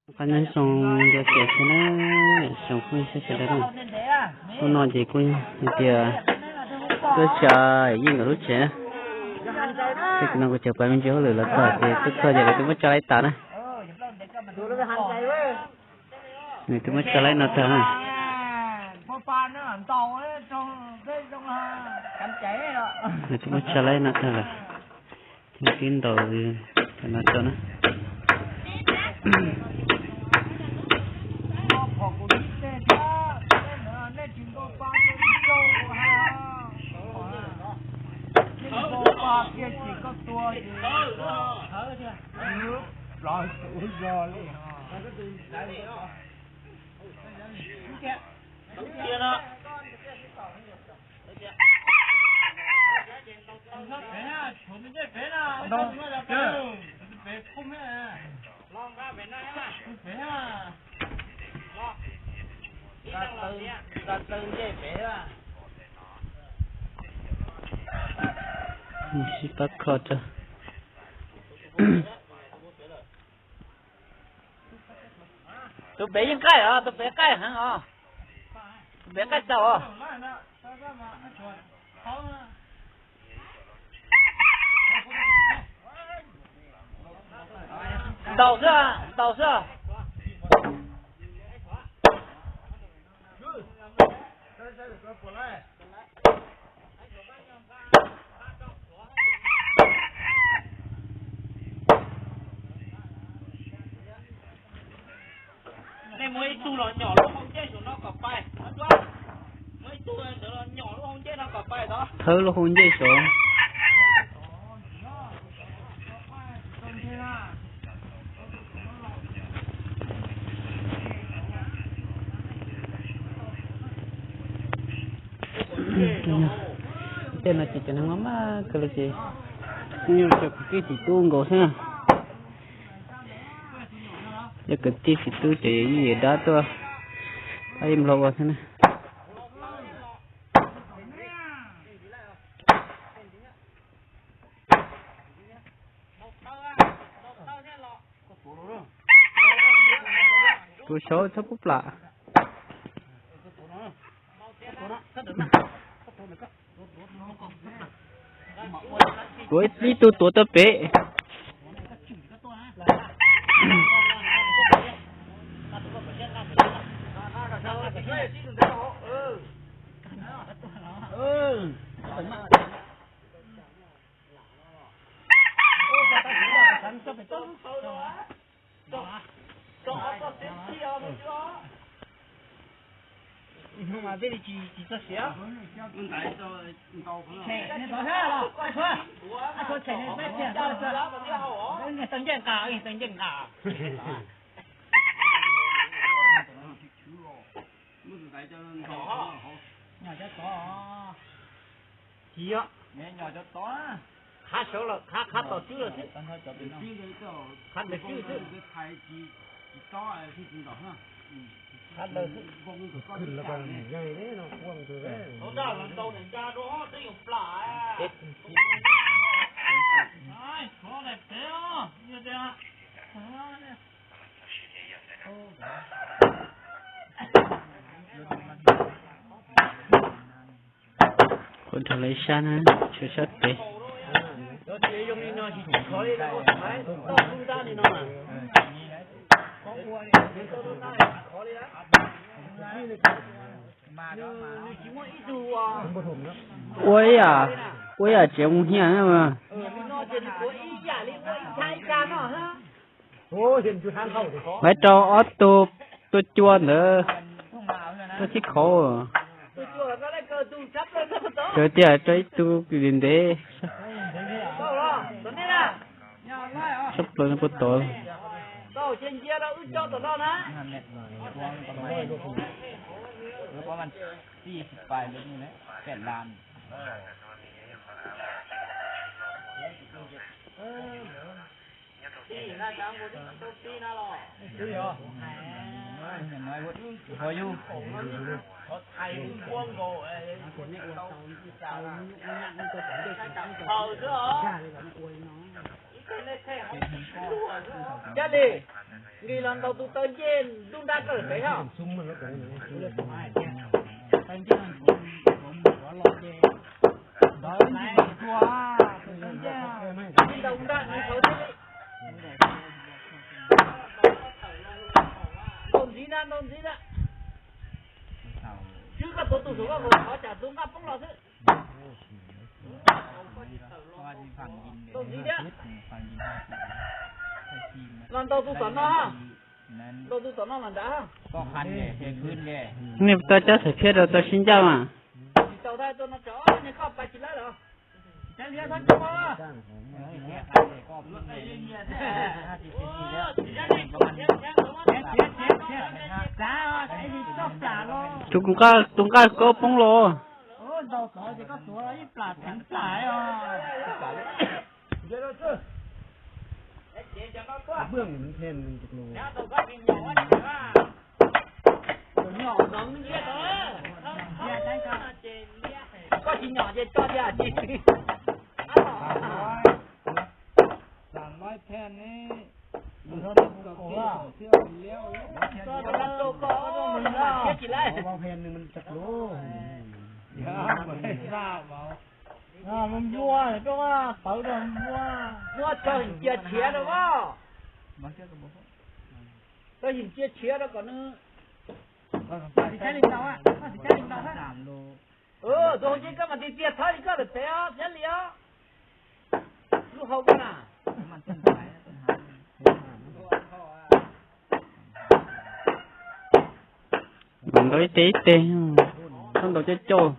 Qab nyob zoo nco tias xwb na, tsoom phooj ywg sawv daws na. Hnub no ces kuj hais tias tuaj tsa Yeej nkawd lub tsev na. Txij no kuv cov pab me ntsis hauj lwm los txog ces tuaj txog ces lawv twb muab tsa laib tas na. Nws twb muab tsa laib no tag na. Nws twb muab tsa laib no tag lawm. Ces tib ntaus no rau na. Sib pab kho rau. Tus pem yeej qaij os, tus pem qaij heev os. Tus pem qaij tau os. Ntaus xwb, ntaus xwb. Nej muab ib tug los nyom lub hau ncej saum no kom pais. Muab ib tug ntawd los nyom lub hau ncej no kom pais tod. Thawb lub hau ncej saud. Tej no ces cov neeg maj maj kawg li ces kuj yog cov kwv tij txiv tub nkaus xwb na. Yog kwv tij txiv tub ces yeej yuav dab tuaj pab ib nplog ua xwb na. Tus saud txhob pub plam. Tuav ib tug tuav tau pem. Qhav saud los qhav, qhav tom tswb los xwb. Qhav ntawm tswb xwb. Qhav ntawd xwb. Kuv dhau lawv sab na, tshuav sab pem. Ua ib yam, ua ib yam tsev mus hiam na. Lawv rau ob tug tua cua ntawd tuaj sib khauv. Sawv tiag, rau ib tug ntev ntev. Tshaj plaws no puag tod. Cab li, nqis los ntaus tus taw ncej ntuj nrab koj lawm pem hos. Ntaus nrab nws thaum ntaus ntxiv na, ntaus ntxiv na. Twb koj tuav tus saum koj mus thov tsam tus nqaj poob los xwb. Ntaus ntxiv thiab. Los ntaus tus tom no, ntaus tus tom no los nrad. Nej tau cab xaim phiab rau tau sib ncaj mas. Tsis tau tau no tso, nej koj pais tsis lawv los. Tus nqaj, tus nqaj koj poob los. Koj tsis nyom ces tso tiag. Muab tso him cia tshiav rau os. Tso him cia tshiav rau kom nws. Tus hauv ces koj mas tiag tiag thawb li koj lawm pem os, Xyab Lis os. Lub hau koj na. Mas ntaus ib teg ib teg, txhob ntaus cauj cauj.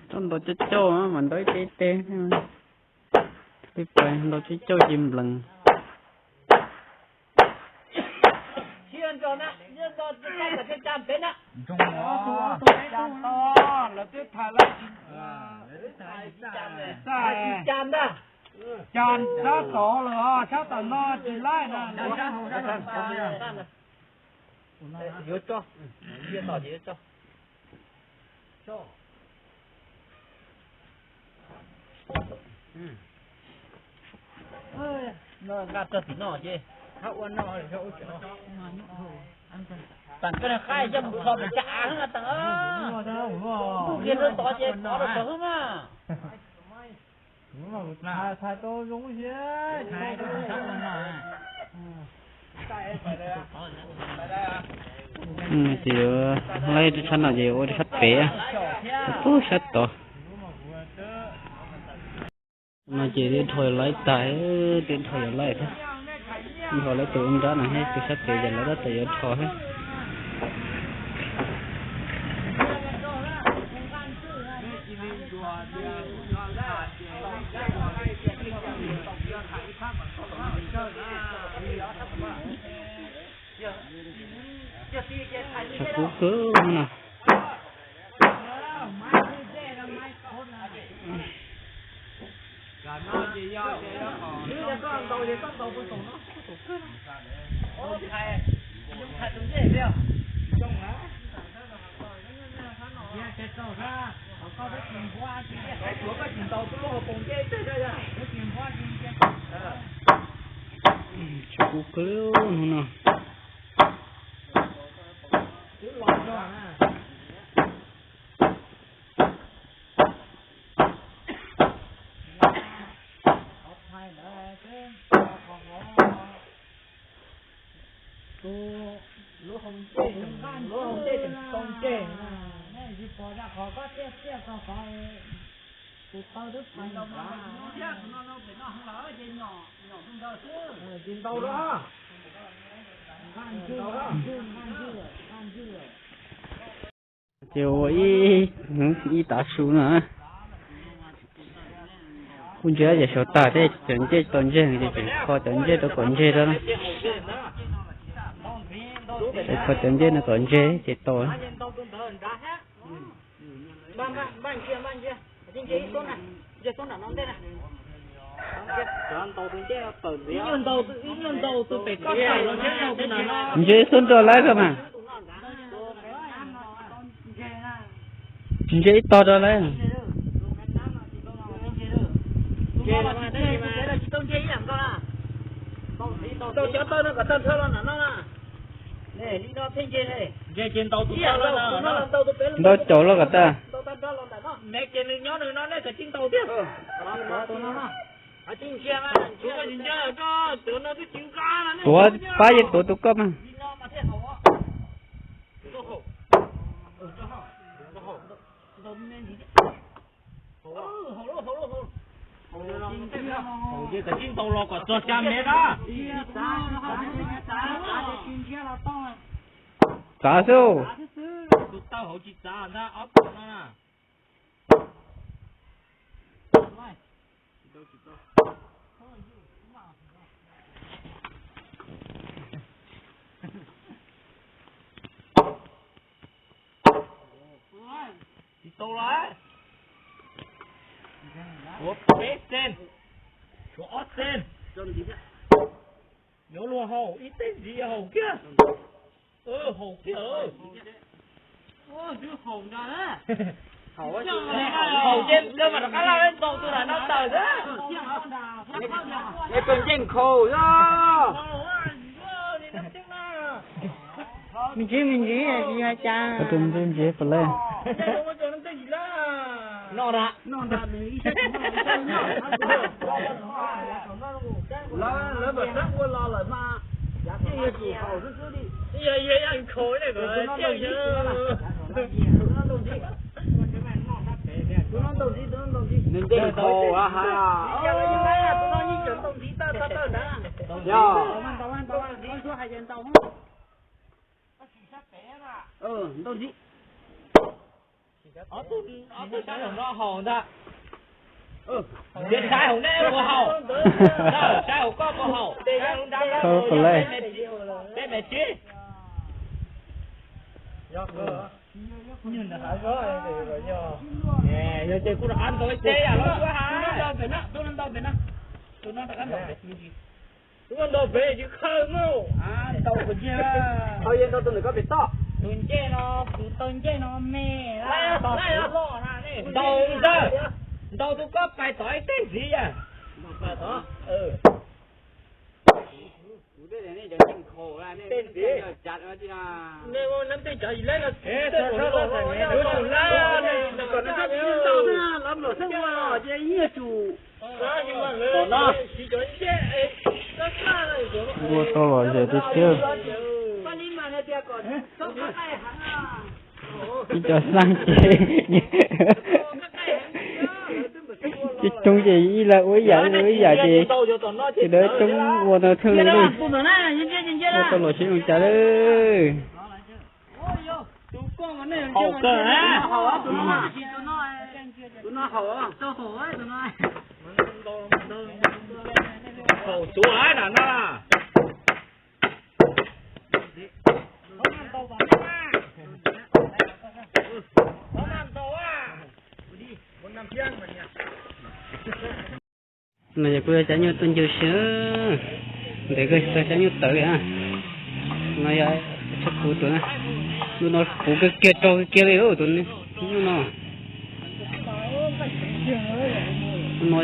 Txhob ntaus cauj cauj, mas ntaus ib teg ib teg. Peb pais ntaus cauj cauj ces nplees. Cas tod lawm, sab tod lawm, sab tom no tsis laib na. Yuav tso, yuav tso. No nqa tso tim no ces, hab ua no, tam koj qaib coj mus kho pem tsab av xwb mas tam. Ntuj kiag rau tod ces kho rau tod xwb mas. Ces yuav laib rau sab no ces ua rau sab pem, pub sab tod. No ces twb dhau yuav laib tag, twb dhau yuav laib thiab. Dhau laib tus ub nrab no thiab, tus sab pem ces lawv tab tom yuav dhau thiab. Tshav kub kawg no. Tshav kub kawg hnub no. Lub hau ntej, lub hau ntej tseem tsis tau nceg. Tsis ntau los. Ces ua ib, ib tav su no. Kuj ntsia ces xyov tag thiab, cov ncej tau ntseg ces tseem kho cov ncej rau kom ntseg rau na. Tseem kho cov ncej no kom ntseg ces tau. Ntseg xub nrog lawv ko mas. Tsis ntseg ib tog rau lawv. Ntau cov tawj no kom tag nrho los ntawm no na. Li no thiaj nce ne. Nce ces ntaus tus tawj los na. Ntau caum los kom tag. Ntau tag nrho los ntawm no. Me ces nws nyob nws no nej kom tsis ntaus thiab. Tuav pab yeej tuav tus koj mas. Ces kom tsis ntaus los kom txog xya mev na. Txav xwb. Tus taw hauv tsis txav ntag, ob tug no na. Tsis tau lawm. Tshuav peb xees, tshuav ob xees. Yuav luag haus ib teg ntxiv haus kiag. Haus kiag. Haus ces koj mam rov qab laj ntaus tus lam no tawm xwb. Es koj ncej nkhaus xwb. Me ntsis me ntsis tsis hais cas. Tus ntsis ntsis puas lawm. Lawv mam sab ua los lawm mas. Yog yog nkhaus ne. Nws ncej nkhaus ha. Yog. Ntau ntxiv. Ob tug sab hauv no haus ntag. Saib hauv nej puas haus. Saib hauv koj puas haus. Peb me tsib. Yog ces kuv rov qab ntaus ib teg yam los ua ha. Tus no ntaus pem, tus no rov qab ntaus pem. Tus no ntaus pem tsis khaws mus. Ntaus kuv ncej. Ntaus tus ntawm koj pem toj. Tus ncej no, tus taw ncej no me. Ntaus ntag. Ntaus tus koj pais tod ib teg ntxiv yam. Ua tau los zem tiag tiag. Ib co xeeb ces ib coob ces ib leeg ua ib yam, ib leeg ua ib yam ces sawv daws coob ua tau thiaj li. Ua tau los seb zoo cas lawm. Haum kawg na. Haum tsuav na no. No yog kuv yuav cov nyuj tuaj ncig siab, ntev kawg tsis tau cov nyuj tawv li. No yog tshaj kuv tus, lub no puv kawg kiag, rog kawg kiag li tus nyuj no. No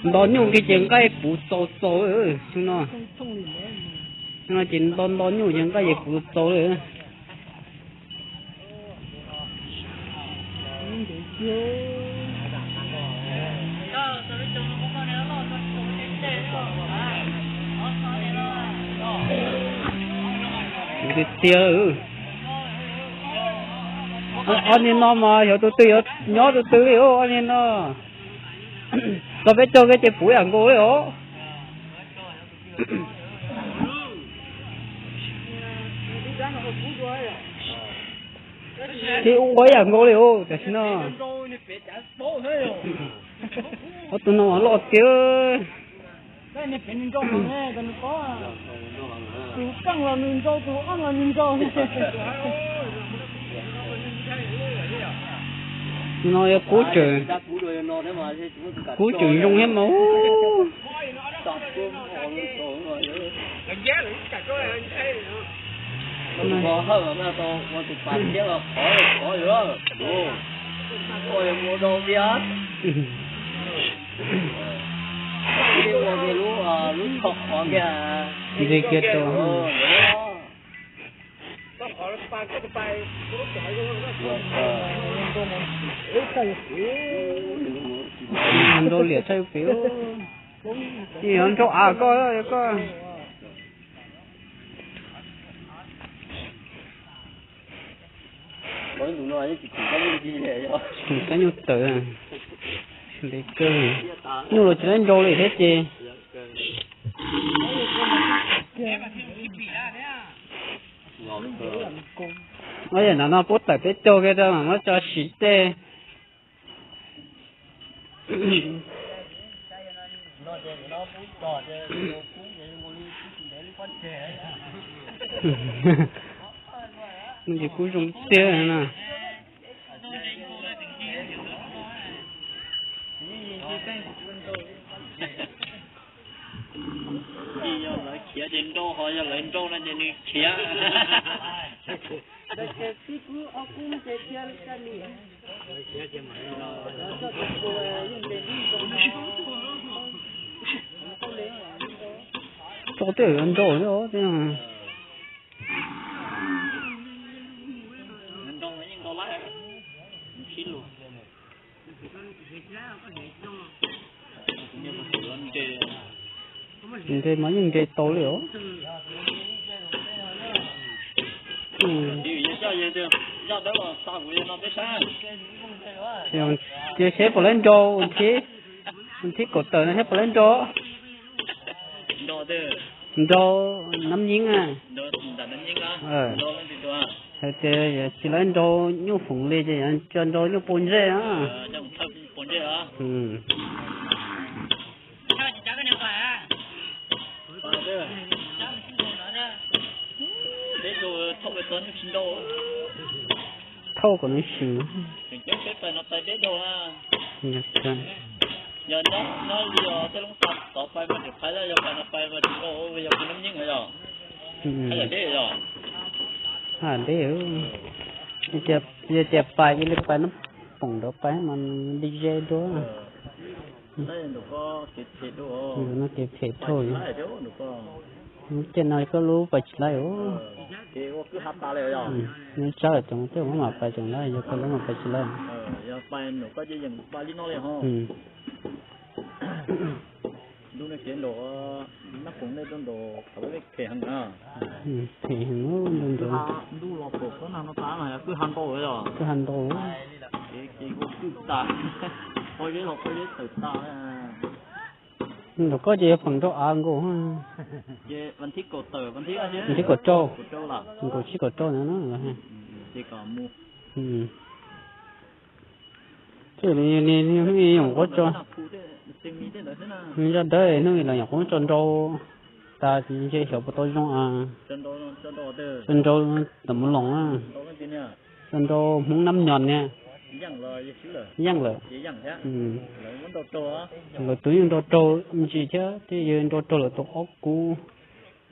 nto nyuj kiag ces nqaij puv txaus txaus no. No ces nto nto nyuj ces nqaij puv txaus li. Tiag tiag. Ob niag no mas xyov tus twg yuav nyob tus twg li os, ob niag no. Txog peb caug kiag ces puv yam nkaus li os. Tib ua ib yam nkaus li os tam sim no. Ob tug no loj tiag. No yog kub tseem, kub tseem zoo thiab mas. Lub Ntxig kiag rau. Nrau liam tshaj pem. Nrau av koj, koj. Kab nyuj tawm, ntev kawg. Nyuj los tsis laib nrau li thiab ces. Yam no no puab tawm peb caug kiag rau mas muab tso siv tej. Nws ces kuj zoo tiag na. Yog lawv khiav ces nrau, ho yog lawv nrau no ces nws khiav. Tso tej yuav nrau thiab. Nres mas yeej nres tau li os. Ces seb puas laib nrau, thib kaum tawm no seb puas laib nrau. Nrau Nab Nyeeb. Hais tias tsis laib nrau nyuj foom li ces yuav tso nrau nyuj pua ntsej na. Thauj kom nws swm. Haj deb, yog tias pais cia li pais nab poom nrad pais mas nws li ze dua. No ces phem dhau. Tej no koj lub pais tsis laib os. Nws tsab lawm ces tej mam pais tseem laib, yog koj lub mam pais tsis laib. Phem heev, kwj ha ntau. Nram koj ces yuav feem nrau av nkaus. Thib kaum rau, nkaum tsib kaum rau ntawd na. Hnub ib nyuam qhuav tso, zaj dawb hnub ib los nyuam qhuav tso nrau tas ces ntshe xyov puas tau zoo. Tso nrau tam mus loos, tso nrau Hmoob Nab Nyoos niag. Yeej lawm. Lawv tus yeej nrau raug ntsis thiab, thiab yog nrau raug lawv tus ob kub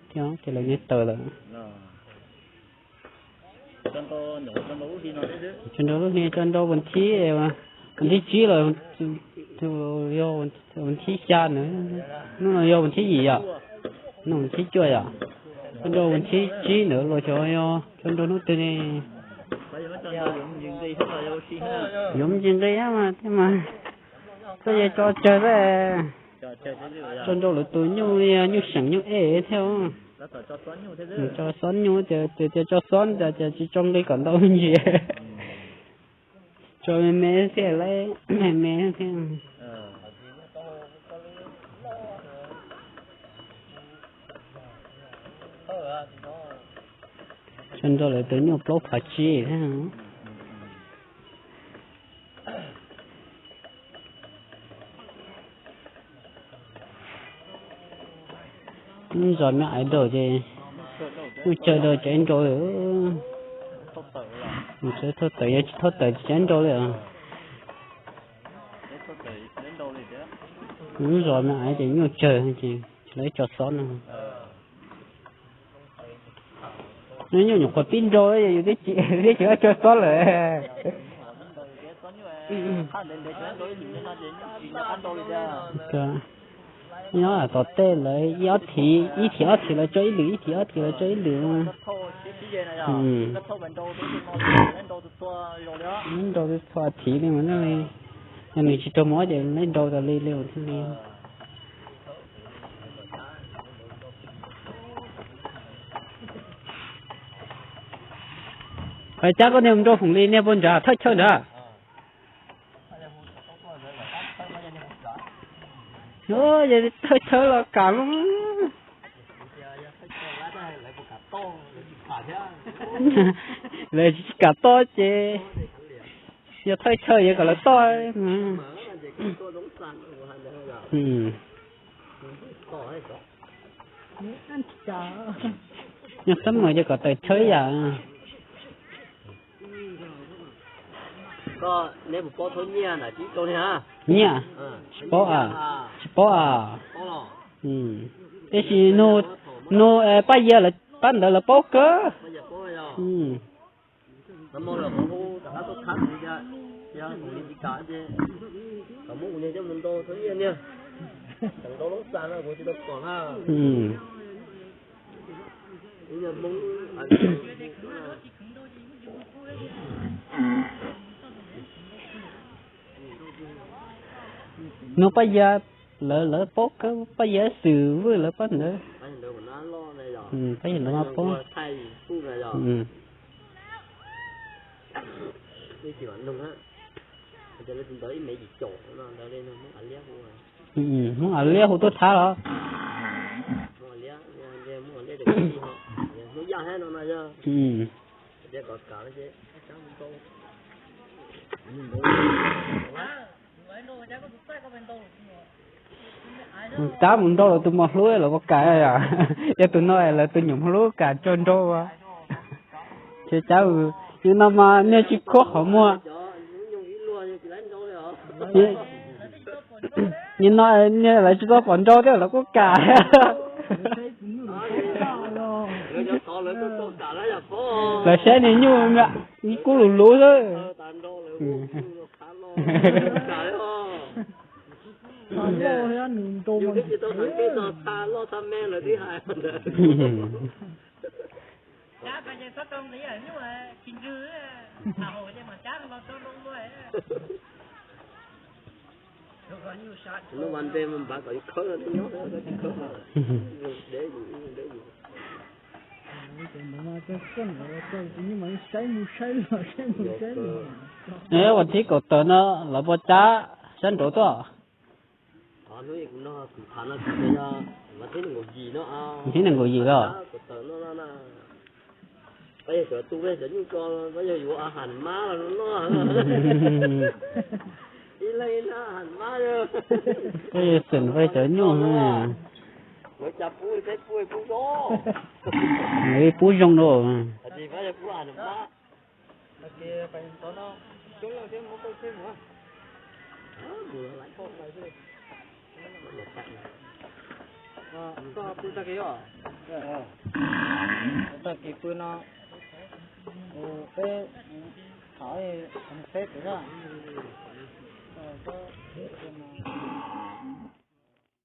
thiab ces lawv niag tawm lawm. Tso nrau lub hli, tso nrau vas thib, vas thib tsib los, yog vas thib xya na, hnub no yog vas thib yim yom, hnub vas thib cuaj yom, tso nrau vas thib tsib ntawd los xyov yog tso nrau hnub twg ne. Yuav me ntsis nqi thiab mas thiab mas, koj yuav tso tsawg thiab. Tso nrau lawv tus nyuj, nyuj seem nyuj ej thiab. Tso xob nyuj, tias tso xob tas ces tsis tso nqi kom ntau me ntsis. Tso me me thiab, me me thiab. Tso nrau lawv tus nyuj plaub phav tsib thiab. Ib zos me aiv daus ces nyuj tsawg daus ces nrau li. Thauj tawm, yog tsis thauj tawm ces tsis nrau li. Ib zos me aiv ces nyuj tsawg ces tsis lawv tso xob no. Nyuj nyuam qhuav pib nrau, yus twb tsis tso xob lawm. Nyob tom tej lawv ib ob thiv, ib thiv ob thiv lawv tso ib lwm, ib thiv ob thiv lawv tso ib lwm. Nrau txhua thiv li mas, yog nws tsis raug mob ces neb nrau tas li li thiaj li. Pais cab koj niag mus nrau foom li niag puag nrad thawj chaw nrad. Yog thawj chaw los kam. Lawv tsis kam toj ces yog thawj chaw yuav kom lawv toj. Yog xab mas yuav kom tawm chaw ib yam. Nyiaj, tsis paub a, tsis paub a. Tiam sis nug Paj Yia lawv pab ntawd lawv paub kawg. Nug Paj Yia lawv, lawv paub kawg, Paj Yia xwm vwj lawv pab ntawd. Paj Yia lawv mas paub. Hmoob Av Liab hu tuaj thav los. Cab mus nrau lawv tus mos hlub los puas kam, yog tus no lawv tus nyuam hlub kam tso nrau. Ces cab, yus no mas niag tsis khuab qhov muag. Nim no niag lawv tsis tau pom nrau thiab lawv kuj kam. Lawv saib niag nyuj ib kub lus luv xwb. Ua thib kaum tawm no lawv puas cab sab nraud tuaj? Thib nees nkaum yim los? Yog yuav a has mab los noj. Ib leeg ib nab has mab. Xeem peb cov nyuj, lawv pub zoo rau. Koj pw tag kis os. Tag kis pw no, peb tham peb pem na.